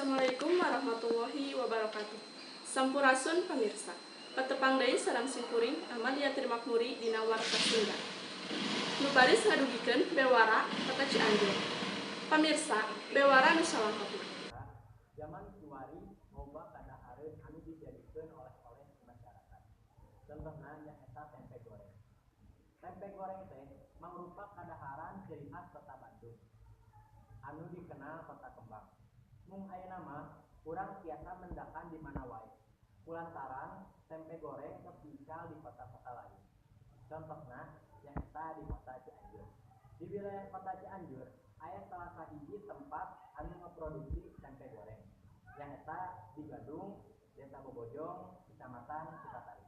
Assalamualaikum warahmatullahi wabarakatuh. Sampurasun, pamirsa. Patepang deui sareng simkuring, Amalia Trimakmuri, dina Warta Sunda. Nu baris ngadugikeun bewara Kota Cianjur. Pamirsa, bewara nu salengkapna. Zaman kiwari loba kadahareun anu dijadikeun oleh-oleh ku masyarakat. Contohna nyaeta tempe goreng. Tempe goreng teh mangrupa kadaharan ciri khas Kota Bandung anu dikenal Kota Kembang. Mung ayeuna mah urang tiasa mendakan di mana wae, kulantaran tempe goreng tos diical di kota-kota lain. Contohna nyaeta di Kota Cianjur. Di wilayah Kota Cianjur aya salah sahiji tempat anu ngaproduksi tempe goreng, nyaeta di Gadung, Desa Bobojong, Kecamatan Sukasari.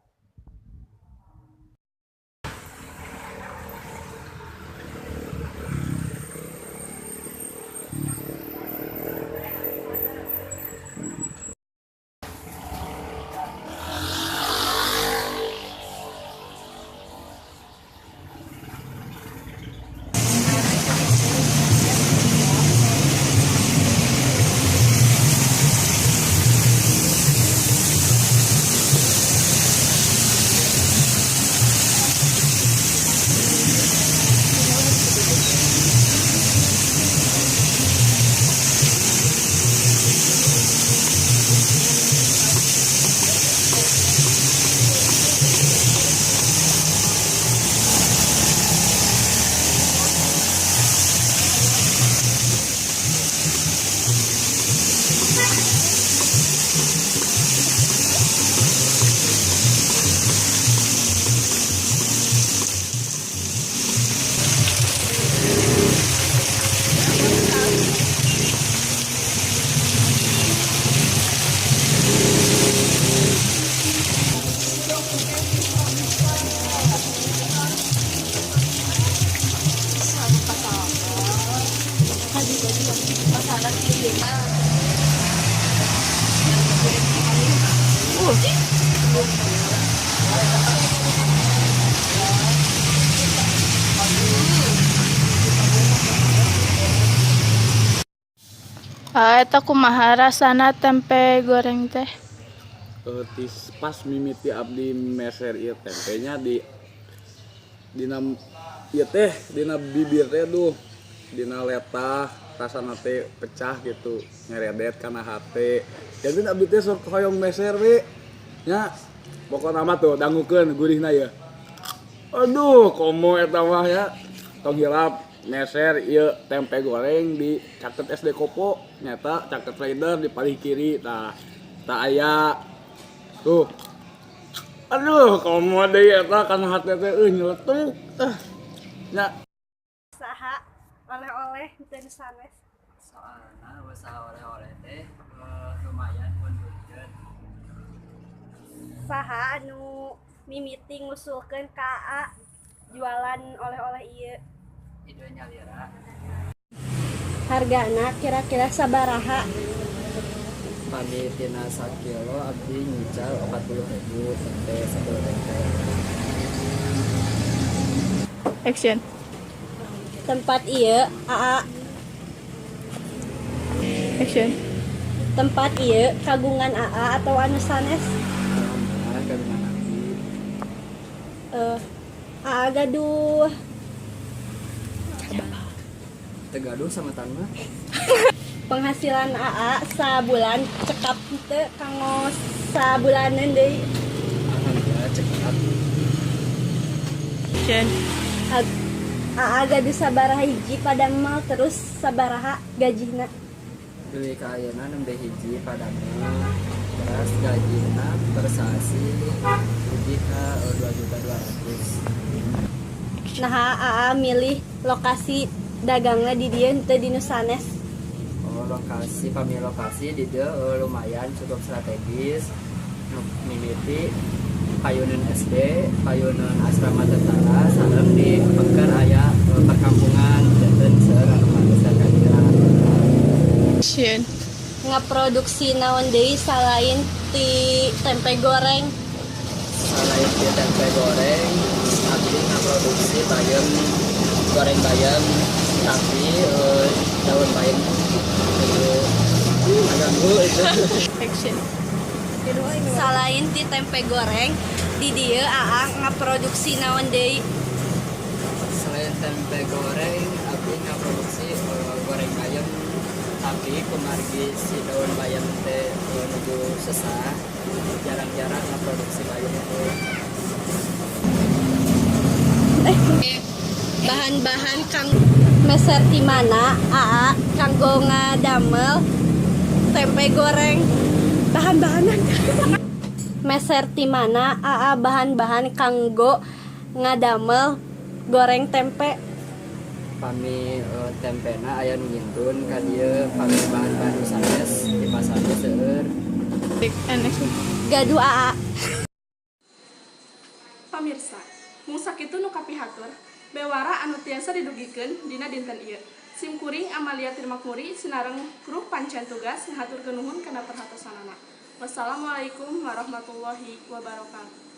Ah, eta kumaha rasana tempe goreng teh? Tis pas mimiti abdi meser ieu tempenya di dina ieu teh, dina bibir teh, duh, dina letah rasana teh pecah gitu, nyeredet kana hate. Jadi abdi teh sok hoyong meser we nya. Pokokna mah tuh dangukeun gurihna ya. Aduh, komo eta mah ya. Tong hilap meser ieu tempe goreng di caket SD Kopo, nyata caket Rider di paling kiri. Tah, tah aya tuh. Aduh, komo deui eta kana hate teh euy, nyeletuk ah nya. Usaha oleh-oleh teu sanes? Soalna usaha oleh-oleh teh lumayan nguntungkeun. Saha anu mimiti ngusulkeun ka Aa jualan oleh-oleh ieu? Ide nyalira. Hargana kira-kira sabaraha? Pami tina sakilo abdi nyical 40.000 tempe, sakilo tempe. Action. Tempat ieu Aa Action. Tempat ieu kagungan Aa atau anu sanes? Alhamdulillah, kagungan abdi. Aa gaduh Teu gaduh sametan mah. Penghasilan Aa sabulan cekap teu kanggo sabulaneun deui? Alhamdulillah, cekap. Action. Aa gaduh sabaraha hiji padamel, terus sabaraha gajihna? Dugi ka ayeuna nembe hiji padamel, terus gajihna per sasi dugi ka 2.200.000. Naha Aa milih lokasi dagangna di dieu henteu di nu sanes? Oh, lokasi, pami lokasi di dieu lumayan cukup strategis. Nu mimiti payuneun SD, payuneun asrama tentara, sareng di pengker aya perkampungan, janten seueur anu mageser ka dieu. Action. Ngaproduksi naon deui salain ti tempe goreng? Selain ti tempe goreng, abdi ngaproduksi bayam, goreng bayam, tapi daun bayam itu agak Itu. Action. Salain ti tempe goreng, di dieu Aa ngaproduksi naon deui? Selain tempe goreng, abdi ngaproduksi goreng bayam, tapi kumargi si daun bayam teh nuju sesah, jarang-jarang ngaproduksi bayam itu. Bahan-bahan kang meser ti mana Aa kanggo ngadamel tempe goreng? Bahan-bahanan, meser ti mana Aa bahan-bahan kanggo ngadamel goreng tempe? Pami tempena aya nu ngintun ka dieu, pami bahan-bahan nu sanes di pasar ge seueur. And action. Gaduh Aa. Pamirsa, mung sakitu nu kapihatur bewara anu tiasa didugikeun dina dinten ieu. Sim kuring Amalia Tirmakmuri sinareng kru pancen tugas ngahaturkeun nuhun kana perhatosanana. Wassalamualaikum warahmatullahi wabarakatuh.